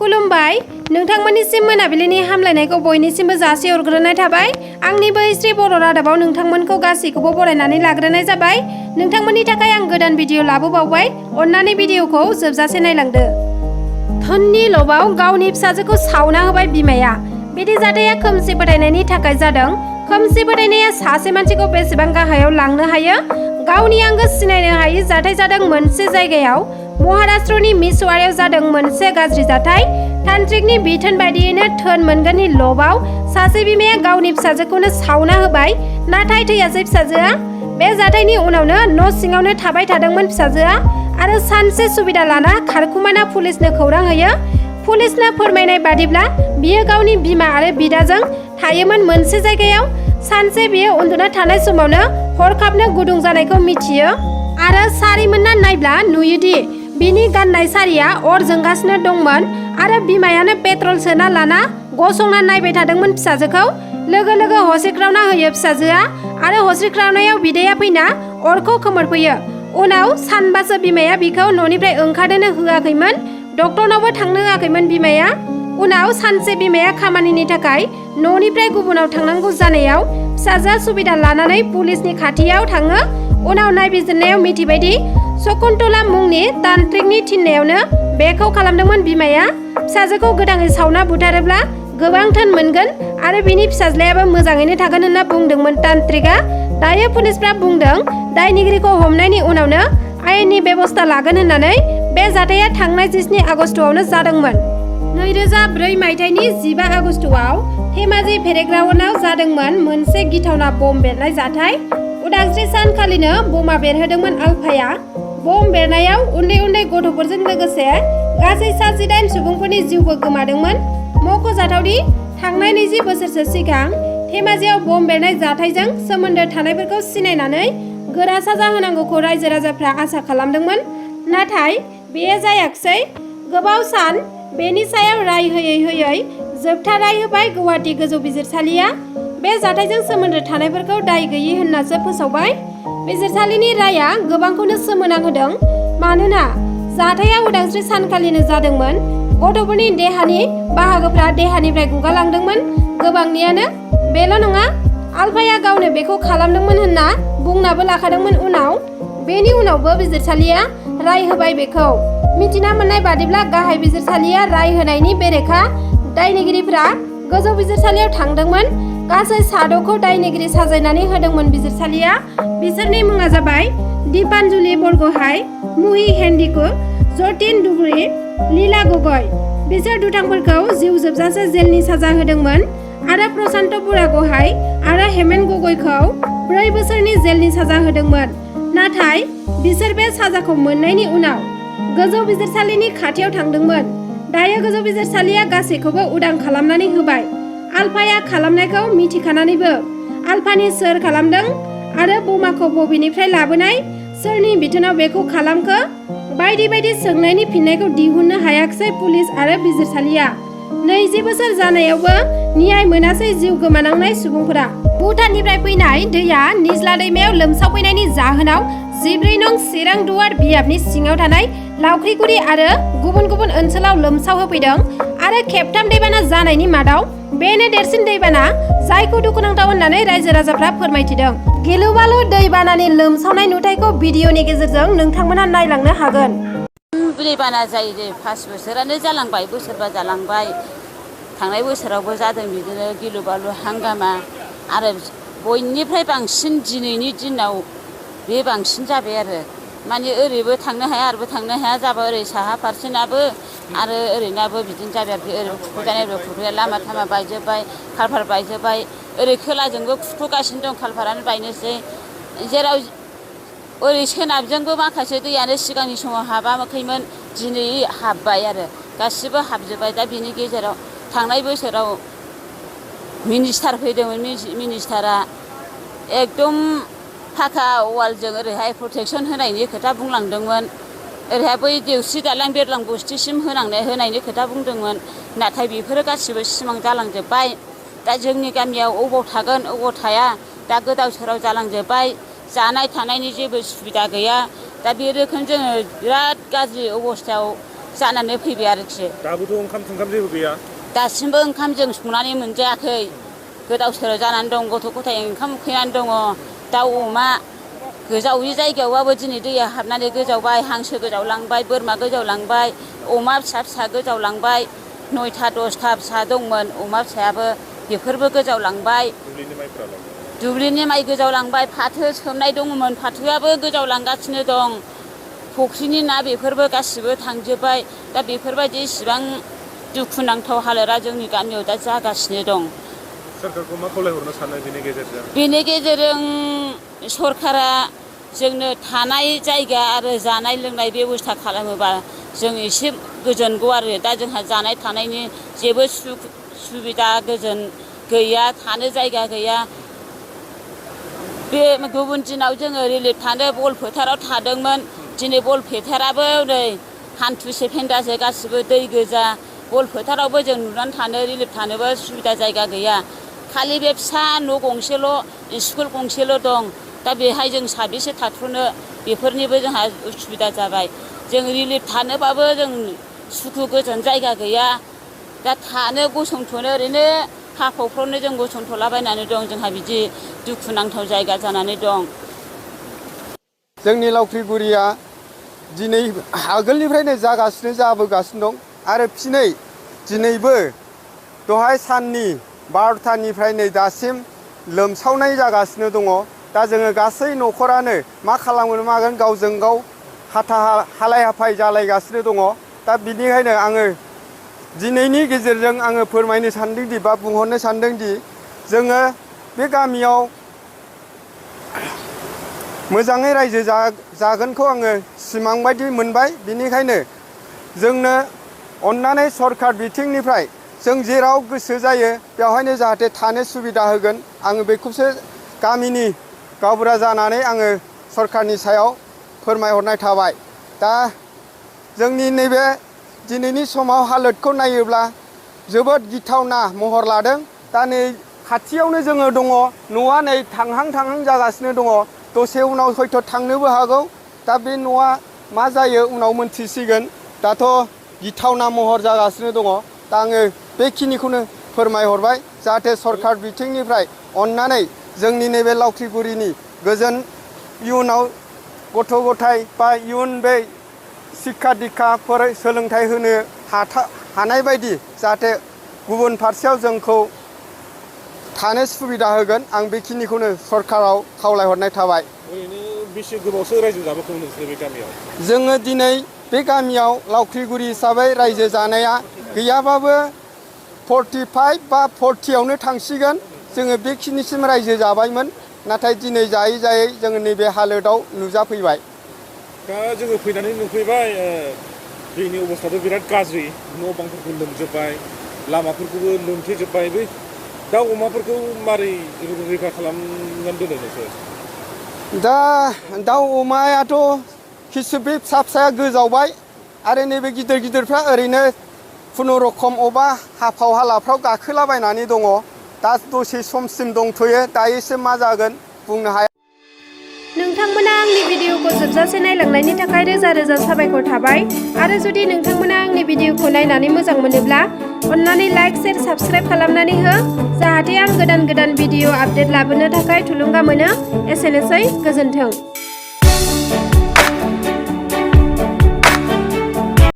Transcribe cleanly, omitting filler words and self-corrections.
खुलुमबाय नोंथांमोननिसिम मोनाबिलिनि हामलायनायखौ बयनिसिमबो जासिहरग्रोनाय थाबाय। आंनि बै स्त्री बर' रादाबाव नोंथांमोनखौ गासैखौबो बरायनानै लाग्रोनाय जाबाय। नोंथांमोननि थाखाय आं गोदान भिडिअ लाबोबावबाय। अन्नानै भिडिअखौ जोबजासे नायलांदो। धोननि लबाव गावनि फिसाजोखौ सावना होबाय बिमाया। बिदि जाथाया खोमसि फोथायनायनि थाखाय जादों। खोमसि फोथायनाया सासे मानसिखौ बेसेबां गाहायाव लांनो हायो। गावनि आंगो सिनायनो हायै जाथाय जादों मोनसे जायगायाव। महाराष्ट्रनि मिसवाड़ायाव जादों मोनसे गाज्रि जाथाय। तान्त्रिकनि बिथोन बायदियैनो धोन मोनगोननि लबाव सासे बिमाया गावनि फिसाजोखौनो सावना होबाय। नाथाय थैयासै फिसाजोआ। बे जाथायनि उनावनो न' सिङावनो थाबाय थादोंमोन फिसाजोआ आरो सानसे सुबिदा लाना खारखुमाना पुलिसनो खौरां होयो। पुलिसनो फोरमायनाय बादिब्ला बियो गावनि बिमा आरो बिदाजों थायोमोन मोनसे जायगायाव। सानसे बियो उन्दुना थानाय समावनो हरखाबनो गुदुं जानायखौ मिथियो आरो सारि मोनना नायब्ला नुयोदि बिनि गाननाय सारिया अर जोंगासिनो दंमोन आरो बिमायानो पेट्रल सोना लाना गसंना नायबाय थादोंमोन फिसाजोखौ। लोगो लोगो हसिख्रावना होयो फिसाजोआ आरो हसिख्रावनायाव बिदैया फैना अरखौ खोमोरफैयो। उनाव सानबासो बिमाया बिखौ न'निफ्राय ओंखारनो होआखैमोन। डक्टरनावबो थांनो होआखैमोन बिमाया। उनाव सानसे बिमाया खामानिनि थाखाय न'निफ्राय गुबुनाव थांनांगौ जानायाव फिसाजोआ सुबिदा लानानै पुलिसनि खाथियाव थाङो। उनाव नायबिजिरनायाव मिथिबायदि शकुन्तला मुंनि तान्त्रिकनि थिननायावनो बेखौ खालामदोंमोन बिमाया। फिसाजोखौ गोदाङै सावना बुथारोब्ला गोबां धोन मोनगोन आरो बिनि फिसाज्लायाबो मोजाङैनो थागोन होनना बुंदोंमोन तान्त्रिकआ। दायो पुलिसफ्रा बुंदों दायनिगिरिखौ हमनायनि उनावनो आयेननि बेबस्था लागोन होननानै। बे जाथाया थांनाय 17 आगस्टआवनो जादोंमोन। 2004 मायथाइनि 15 आगस्टआव धेमाजि भेरेग्राउन्डआव जादोंमोन मोनसे गिथावना बम बेरनाय जाथाय। उदांस्रि सानखालिनो बमा बेरहोदोंमोन आलफाया। बम बेरनायाव उन्दै उन्दै गथ'फोरजों लोगोसे गासै 78 सुबुंफोरनि जिउबो गोमादोंमोन। मख'जाथावदि थांनाय 20 बोसोरसो सिगां धेमाजियाव बम बेरनाय जाथायजों सोमोन्दो थानायफोरखौ सिनायनानै गोरा साजा होनांगौखौ रायजो राजाफ्रा आसा खालामदोंमोन। नाथाय बेयो जायाखिसै। गोबाव सान बेनि सायाव राय होयै होयै जोबथा राय होबाय गुवाहाटी गोजौ बिजिरसालिया। बे जाथायजों सोमोन्दो थानायफोरखौ दाय गैयि होननासो फोसावबाय। बिजिरसालिनि राया गोबांखौनो सोमोनांहोदों। मानोना जाथाया उदांस्रि सानखालिनो जादोंमोन। गथ'फोरनि देहानि बाहागोफ्रा देहानिफ्राय गुगालांदोंमोन गोबांनियानो। बेल' नङा, आलफाया गावनो बेखौ खालामदोंमोन होनना बुंनाबो लाखादोंमोन। बेनि उनावबो बिजिरसालिया राय होबाय। बेखौ मिथिना मोननाय बादिब्ला गाहाय बिजिरसालिया राय होनायनि बेरेखा दायनिगिरिफ्रा गोजौ बिजिरसालियाव थांदोंमोन। गासै 6खौ दायनिगिरि साजायनानै होदोंमोन बिजिरसालिया। बिसोरनि मुङा जाबाय दीपान्जुलि बरग'हाइ, मुहि हेन्डिकु, जतिन दुबुरि, लीला गगৈ। बिसोर दुथांफोरखौ जिउ जोबजासे जेलनि साजा होदोंमोन आरो प्रशान्त बुरागहाइ आरो हेमेन गगैखौ 4 बोसोरनि जेलनि साजा होदोंमोन। नाथाय बिसोर बे साजाखौ मोननायनि उनाव गोजौ बिजिरसालिनि खाथियाव थांदोंमोन। दायो गोजौ बिजिरसालिया गासैखौबो उदां खालामनानै होबाय। आलफाया खालामनायखौ मिथिखानानैबो आलफानि सोर खालामदों आरो बमाखौ बबेनिफ्राय लाबोनाय, सोरनि बिथोनाव बेखौ खालामखो बायदि बायदि सोंनायनि फिननायखौ दिहुननो हायाखिसै पुलिस आरो बिजिरसालिया। 20 बोसोर जानायावबो न्याय मोनासै जिउ गोमानांनाय सुबुंफोरा। भुटाननिफ्राय फैनाय दैया निज्ला दैमायाव लोमसावफैनायनि जाहोनाव 14 नं चिरां दुवार बियाबनि सिङाव थानाय लावख्रिगुरि आरो गुबुन गुबुन ओनसोलाव लोमसावहोफैदों आरो खेबथाम दैबाना जानायनि मादाव बेनो देरसिन दैबाना, जायखौ दुखुनांथाव होननानै रायजो राजाफ्रा फोरमायथिदों। गिलु-बालु दैबानानि लोमसावनाय नुथायखौ भिडिअनि गेजेरजों नोंथांमोना नायलांनो हागोन। दैबाना जायो 5 बोसोरानो जालांबाय, बोसोरबा जालांबाय। थांनाय बोसोरावबो जादों बिदिनो गिलु-बालु हांगामा। आरो बयनिफ्राय बांसिन दिनैनि दिनाव बे बांसिन जाबाय आरो। माने ओरैबो थांनो हाया ओरैबो थांनो हाया जाबाय। ओरै साहा फारसेनाबो आरो ओरैनाबो बिदिनो जाबाय आरोखि। ओरै खुरखानाय ओरै खुरखाया, लामा थामा बायजोब्बाय, खालभार बायजोब्बाय। ओरै खोलाजोंबो खुरख'गासिनो दं, खालभारानो बायनोसै। जेराव ओरै सोनाबजोंबो माखासे दैयानो सिगांनि समाव हाबाखैमोन, दिनै हाबबाय आरो गासिबो हाबजोब्बाय। दा बिनि गेजेराव थांनाय बोसोराव मिनिस्टार फैदोंमोन। मिनिस्टारा एकदम फाखा वालजों ओरैहाय प्रटेकसन होनायनि खोथा बुंलांदोंमोन। ओरैहाय बै देवसि दालां बेरलां बस्तिसिम होनायनि खोथा बुंदोंमोन। नाथाय बेफोरो गासिबो सिमां जालांजोब्बाय। दा जोंनि गामियाव अबाव थागोन अबाव थाया दा गोदाव सोराव जालांजोब्बाय। जानाय थानायनि जेबो सुबिदा गैया। दा बे रोखोम जोङो बिराद गाज्रि अबस्थायाव जानानै फैबाय आरोखि। दाबोथ' ओंखाम जेबो गैया? दासिमबो ओंखाम जों संनानै मोनजायाखै, गोदाव सोराव जानानै दं, गथ' गथाय ओंखाम उखैनानै दङ। दाउ अमा गोजावि जायगायावबाबो दिनै दैया हाबनानै गोजावबाय, हांसो गोजावलांबाय, बोरमा गोजावलांबाय, अमा फिसा गोजावलांबाय, 9टा 10टा फिसा दंमोन अमा फिसायाबो, बेफोरबो गोजावलांबाय। दुब्लिनि माइ गोजावलांबाय, फाथो सोमनाय दङमोन, फाथोआबो गोजावलांगासिनो दं, फुख्रिनि ना बेफोरबो गासिबो थांजोब्बाय। दा बेफोरबायदि इसिबां दुखुनांथाव हालोदा जोंनि गामियाव दा जागासिनो दं। सोरखारखौ मा खावलायहरनो सानो बेनि गेजेरजों? बेनि गेजेरजों सरकारा जोंनो थानाय जायगा आरो जानाय लोंनाय बेब'स्था खालामोबा जों एसे गोजोनगौ आरो। दा जोंहा जानाय थानायनि जेबो सुबिदा गोजोन गैया, थानो जायगा गैया। बे गुबुन दिनाव जोङो रिलिफ थानो बल फोथाराव थादोंमोन, दिनै बल फोथाराबो नै हान्थुसे फेन्दासे गासिबो दै गोजा। बल फोथारावबो जों नुनानै थानो रिलिफ थानोबो सुबिदा जायगा गैया। खालि बे फिसा न' गंसेल', स्कुल गंसेल' दं। दा बेहाय जों साबेसे थाथ'नो, बेफोरनिबो जोंहा उसुबिदा जाबाय। जों रिलिफ थानोबाबो जों सुखु गोजोन जायगा गैया। दा थानो गसंथ'नो ओरैनो हाफावफ्रावनो जों गसंथ'लाबायनानै दं। जोंहा बिदि दुखुनांथाव जायगा जानानै दं। जोंनि लावख्रिगुरिया दिनै आगोलनिफ्रायनो जाबोगासिनो दं आरो दिनैबो दहाय साननि 12टानिफ्राय नै दासिम लोमसावनाय जागासिनो दङ। दा जोङो गासै न'खरानो मा खालामगोन मागोन गावजों गाव हालाय हाफाय जालायगासिनो दङ। दा बिनिखायनो आङो दिनैनि गेजेरजों आङो फोरमायनो सानदोंदि बा बुंहरनो सानदोंदि जोङो बे गामियाव मोजाङै रायजो जागोनखौ आङो सिमां बायदि मोनबाय। बिनिखायनो जोंनो अननानै सरकार बिथिंनिफ्राय जों जेराव गोसो जायो बेवहायनो जाहाथे थानो सुबिदा होगोन, आङो बेखौसो गामिनि गावबुरा जानानै आङो सरकारनि सायाव फोरमायहरनाय थाबाय। दा जोंनि नैबे दिनैनि समाव हालोदखौ नायोब्ला जोबोद गिथावना महर लादों। दा नै खाथियावनो जोङो दङ, न'आ नै थांहां जागासिनो दङ। दसे उनाव हयथ' थांनोबो हागौ। दा बे न'आ मा जायो उनाव मोनथिसिगोन। दाथ' गिथावना महर जागासिनो दङ। दा आङो बेखिनिखौनो फोरमायहरबाय, जाहाथे सरकार बिथिंनिफ्राय अननानै जोंनि नैबे लावख्रिगुरिनि गोजोन इयुनाव गथ' गथाय बा इयुन बे शिक्षा दिक्षा सोलोंथाइ होनो हानाय बायदि जाहाथे गुबुन फारसेयाव जोंखौ थानो सुबिदा होगोन, आं बेखिनिखौनो सरकाराव खावलायहरनाय थाबाय। ओरैनो बेसे गोबावसो रायजो जाबोखो नोंसोर बे गामियाव? जोङो दिनै बे गामियाव लावख्रिगुरि हिसाबै रायजो जानाया गैयाबाबो 45 बा 40आवनो थांसिगोन। जोङो बेखिनिसिम रायजो जाबायमोन, नाथाय दिनै जायै जोङो नैबे हालोदाव नुजाफैबाय। दा जोङो फैनानै नुफैबाय दैनि अबस्थायाबो बिराद गाज्रि, न' बांफोरखौ लोमजोब्बाय, लामाफोरखौबो लोमथेजोब्बाय। बै दाउ अमाफोरखौ मारै रैखा खालामनानै दोनो नोंसोर? दा दाउ अमायाथ' किसु बे फिसाया गोजावबाय आरो नैबे गिदिरफ्रा ओरैनो खुनुरुखुम अबा हाफाव हालाफ्राव गाखोलाबायनानै दङ। दा दसे समसिम दंथ'यो, दायोसो मा जागोन बुंनो हाया। नोंथांमोना आंनि भिडिअखौ जोबजासे नायलांनायनि थाखाय रोजा रोजा साबायखर थाबाय। आरो जुदि नोंथांमोना आंनि भिडिअखौ नायनानै मोजां मोनोब्ला अन्नानै लाइक, शेयार, साबस्क्राइब खालामनानै हो, जाहाथे आं गोदान भिडिअ आपडेट लाबोनो थाखाय थुलुंगा मोनो। एसेनोसै, गोजोन्थों।